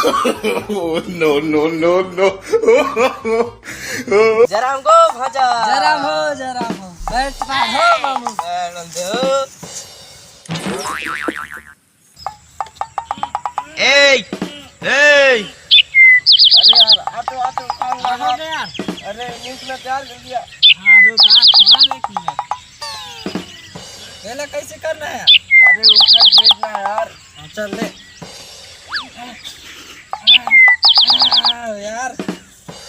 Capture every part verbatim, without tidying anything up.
Oh, no, no, no, no. जराम गो भजा। जराम हो, जराम हो। बैठ पा हो, मामू। बैठ दे हो। ए, ए। अरे यार, आ तो, आ तो, कान लगा। अरे यार। अरे, न्यूज़ में तैयार कर दिया। हाँ, रुक, आ, सवाल एक मिनट। पहले कैसे करना है यार? अरे, ऊपर भेजना है यार। हाँ, चल ले। आ, यार।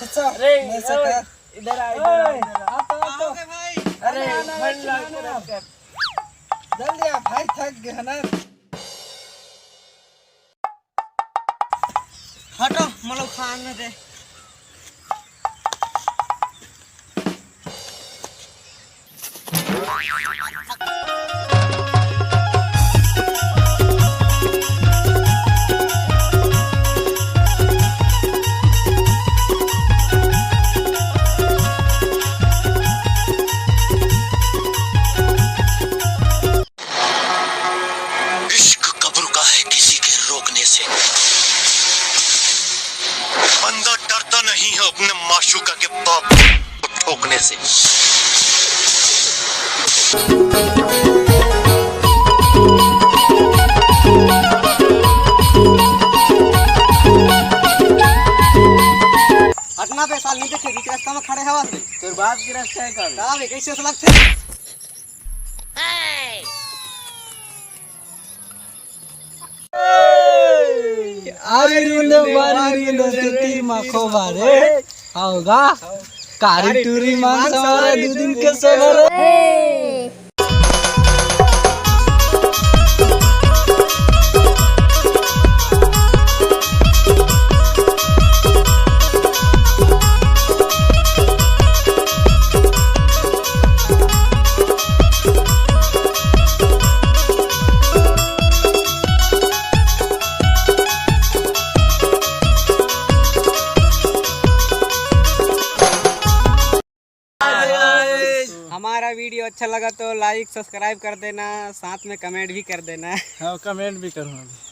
अच्छा, अरे, मैं ओए, सका। इधर आ, इधर आ, ओए, इधर आ। आ तो, आ तो। आओगे भाई? अरे, अरे, आना, ठंड आना, लग आना। रहा है। जल्दी आ भाई, थक गया ना। हटो, मोला खान दे। इश्क कब रुका है किसी के रोकने से? बंदा डरता नहीं है अपने माशूका के बाप को ठोकने से। हटना बे साल, नहीं देखे, बीच रास्ता में खड़े हवा से। तोर बाप की रास्ता है का? का बे, कैसे ऐसा लगते? आरी रुंदे बारी रुंदे तेती माखो बारे। आओगा। कारी टूरी मांग सवारे दो दिन के सवारे। हमारा वीडियो अच्छा लगा तो लाइक सब्सक्राइब कर देना, साथ में कमेंट भी कर देना। हाँ, कमेंट भी करूँगा।